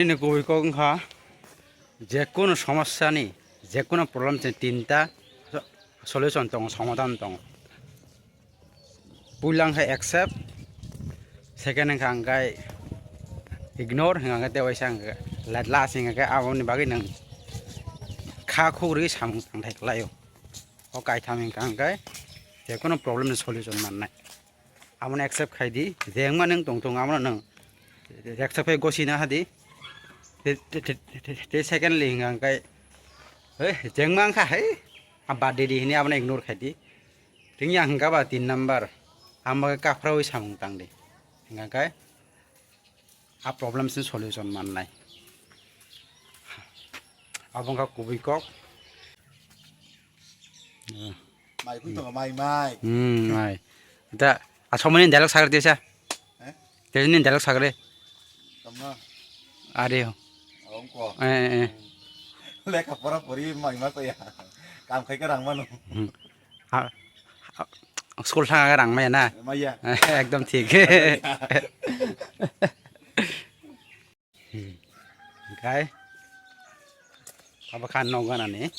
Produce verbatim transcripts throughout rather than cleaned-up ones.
Nini kubui kok wngkha, jekunu somossani, jekunu problem se tinta solution tongo, somadhan tongo. Puila wngkha accept, second wngkha hwnkhai ignore, hwnkhai tei waisa hwnkhai la-, last hwnkhai aboni bagwi nwng kha khuk rwi samung tangthai khlaio. O kaitham hwnkhai jekunu problem ni solution mannai. Abono accept khai di, je wngma nwng tongthung, abono nwng accept khai gosina hadi. Te, te, te, te, te secondly hwnkhai, "Hei, je wngma wngkha hai, a bad de di," hwnwi abono ignore khai di. Tini ang hwnka ba tin number, ang bagwi kaphraui samung tang di. Hwnkhai a problem se solution mannai. Abo wngkha kubui kok. Mai khun tongo, mai, mai. Hmm, mai. Da, a somoni dialog sagre tesa. Eh? Tesa ni dialog sagre. Tama. Are ho. Ongko. Eh, eh, eh. Lekha pora pori mai ma to ya. Kam khai ka rang mano. Hmm. Ha, ha, school thanga rang maya na? Maya. Ekdom thik. Hmm. Hwnkhai abo kha nok ganani.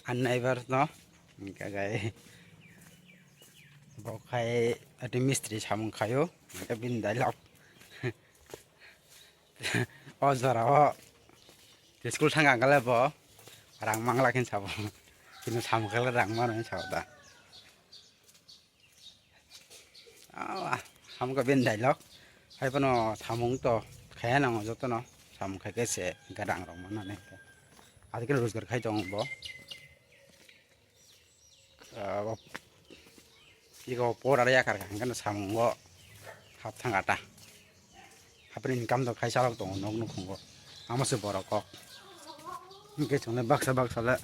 Ang neighbor no. Hwnkhai bo khai ati mistri samung khaio. Hwnkhai bini dialog. O jora o school thang ang kale bo rang mangla khe sabo. Kini samung khe rang mano sabo da. Awa, hamkha bini dialog. Hai phano samung to khaya nango jotono. Samung khai khe se hwnkhai rang rok mano hwnkhai. Ajikal rojgar khai tongo bo. Ah, iko por aro yakar kha, hwnkheno samungo hap thang ata. Hapni income to khai salok tongo nok nukhungo. Amo se borok kok. Hwnkhe chwngno baksa baksa le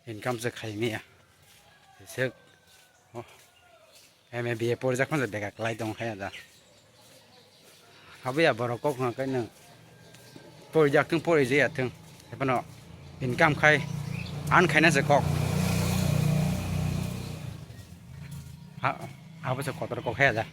income se khai maya. Sek, oh, M A B A porijak phano bega kwlai tong khe da. Abo ya borok kok hwnka khe nwng porijak thung, porijaya thung, ephano income khai, earn khaina se kok. Ha, abo se kotor kok khe da.